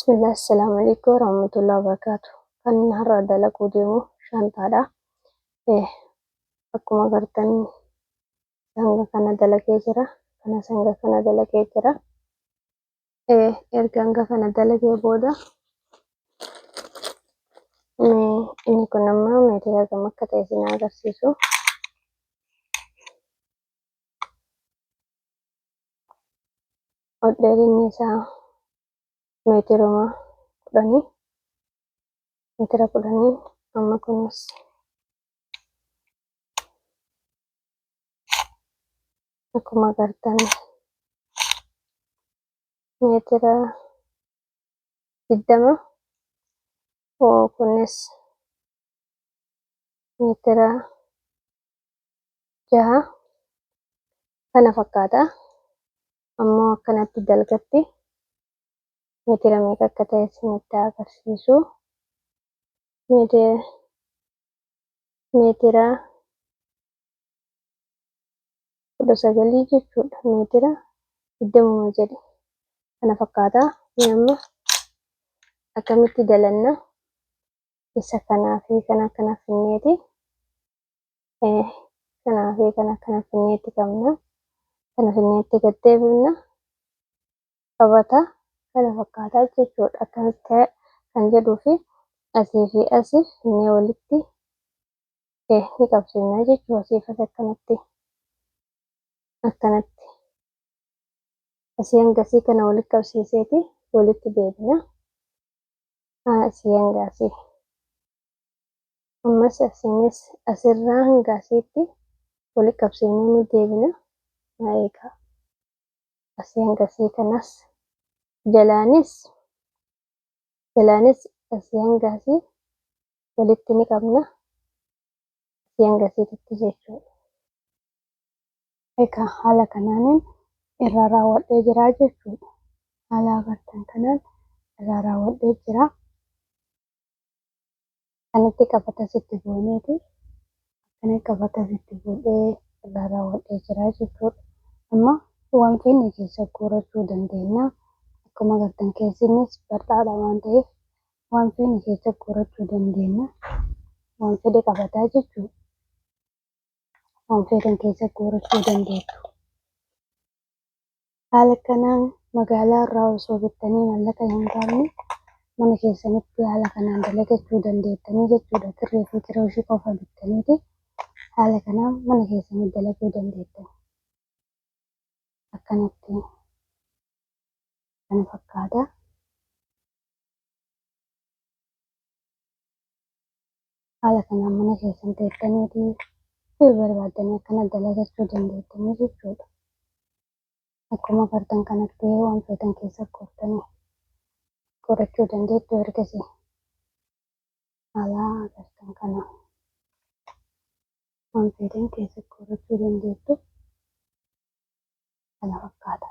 Bismillah, assalaamu alaikum warahmatullahi wabarakatuh. Kan har'a dalaguu deemu shantaadha. Akkuma agartan hanga kana dalagee jira. Kanas hanga kana dalagee jira. Erga hanga kana dalagee booda inni kun amma meetira hagam akka ta'e isin agarsiisu. Ol dheerinni isaa meetiruma 10, meetira 10. Amma kunis akkuma agartan meetira 20, kunis meetira 6 kana fakkaata. Ammoo akkanatti dalgatti meetira meeqa akka ta'e isinitti agarsiisu. Meetira 19 jechuudha. Meetira 20 jedhe kana fakkaata. Mee amma akkamitti dalanna? Isa kanaa fi kana kana finneeti. Kanaa fi kana kana finneetti qabna. Kana finneetti gad deebifna. Qabata kana fakkaataa jechuudha. Akkamitti kan jedhuu fi asii fi asii finnee walitti ni qabsiifna jechuudha. Asii fi as akkanatti akkanatti asii hanga asii kana walitti qabsiiseeti walitti deebina. Asii hanga asii. Ammas asiinis asirraa hanga asiitti walitti qabsiifnee ni deebina. Naa eegaa. Asii hanga asii kanas jalaanis asii hanga asii walitti ni qabna. Asii hanga asiitti jechuudha. Egaa haala kanaanin irraa raawwadhee jira jechuudha. Haala agartan kanaan irraa raawwadhee jira. Kanatti qabata sitti gooneeti. Akkana qabata sitti godhee irraa raawwadhee jira jechuudha. Amma waan feene keessa guurachuu dandeenya. Akkuma agartan keessinnis bal'aadha waan ta'eef waan feene keessa guurachuu dandeenya. Waan fedhe qabataa jechuudha. Waan feetan keessa guurachuu dandeettu. Haala kanaan magaalaa irraa osoo bittanii maallaqa hin baafne mana keessanitti haala kanaan dalagachuu dandeettanii jechuudha. Kirrii fi kirooshii qofa bittaniiti haala kanaan mana keessanitti dalaguu dandeettan. Akkanatti kana fakkaata. Haala kanaan mana keessan teettaniiti fi barbaaddanii akkana dalagachuu dandeettanii jechuudha. Akkuma agartan kanatti waan feetan keessa guurtanii guurachuu dandeettu ergasii. Haala agartan kana waan feetan keessa guurachuu dandeettu kana fakkaata.